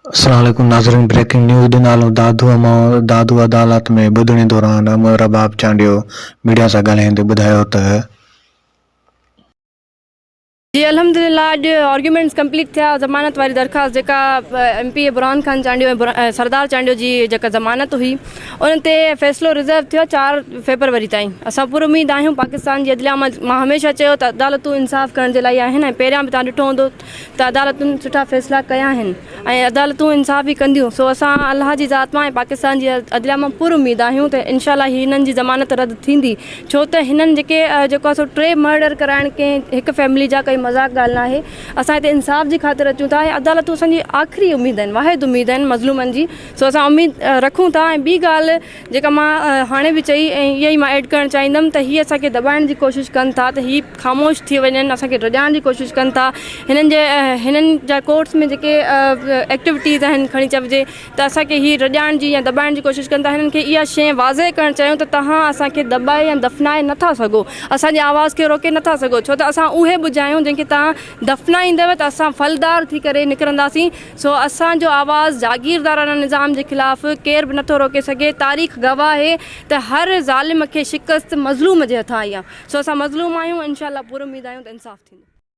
السلام عليڪم ناظرين بريڪنگ نيوز ڏنالون دادو مان دادو عدالت ۾ ٻڌڻي دوران امر رباب چانڊيو ميڊيا سان ڳالهائيندي ٻڌايو ته. جي الحمدلله اڄ آرگيومينٽس ڪمپليٽ ٿيا ضمانت واري درخواست جيڪا M P A Burhan Khan Chandio ۽ Sardar Chandio جي جيڪا ضمانت هئي ان تي فيصلو رزرو ٿيو چار فيبروري تائين اسان پر اميد آهيون پاڪستان جي عدليه مان مان هميشه چيو ته عدالتون انصاف ڪرڻ جي لاء آهن ۽ پهريان به تان ڏٺو هوندو ته عدالتن سٺا فيصلا ڪيا آهن ۽ عدالتون انصاف ئي ڪنديون سو اسان الله جي ذات مان ۽ پاڪستان جي عدليه مان پر اميد آهيون ته انشاء الله هنن جي ضمانت رد ٿيندي ڇو ته هنن جيڪي جيڪو آهي سو ٽي مرڊر ڪرائڻ ڪنهن هڪ فيملي جا ڪائي مذاق ڳالهه ناهي اسان هتي انصاف جي خاطر اچون ٿا ۽ عدالتون اسان جي آخري اميد آهن واحد اميد آهن مظلومن جي سو اسان اميد رکون ٿا ۽ ٻي ڳالهه جيڪا مان هاڻي به چئي ۽ اها ئي مان ايڊ ڪرڻ چاهيندم ته هي اسان کي دٻائڻ جي ڪوشش ڪن ٿا ته هي خاموش ٿي وڃن اسان کي ڊڄائڻ جي ڪوشش ڪن ٿا هنن جي هنن جا ڪورٽس ۾ جيڪي ايڪٽيوٽيز آهن کڻي چئجي ته اسان کي هي ڊڄائڻ جي يا دٻائڻ جي ڪوشش ڪن ٿا هنن کي اها شيء واضح ڪرڻ چاهيون ته توهان اسان کي دٻائي يا دفنائي نٿا سگهو اسان جي آواز کي روڪي نٿا سگهو ڇو ته اسان اهي ٻج آهيون جنهن کي توهان دفنائيندؤ ته اسان ڦلدار ٿي ڪري نڪرنداسين سو اسان جو آواز جاگيردارانه نظام جي خلاف ڪير به نٿو روڪي سگهي، تاريخ گواهه آهي ته هر ظالم کي شڪست مظلوم جي هٿان آئي آهي، سو اسان مظلوم آهيون، انشاء الله پراميد آهيون ته انصاف ٿيندو.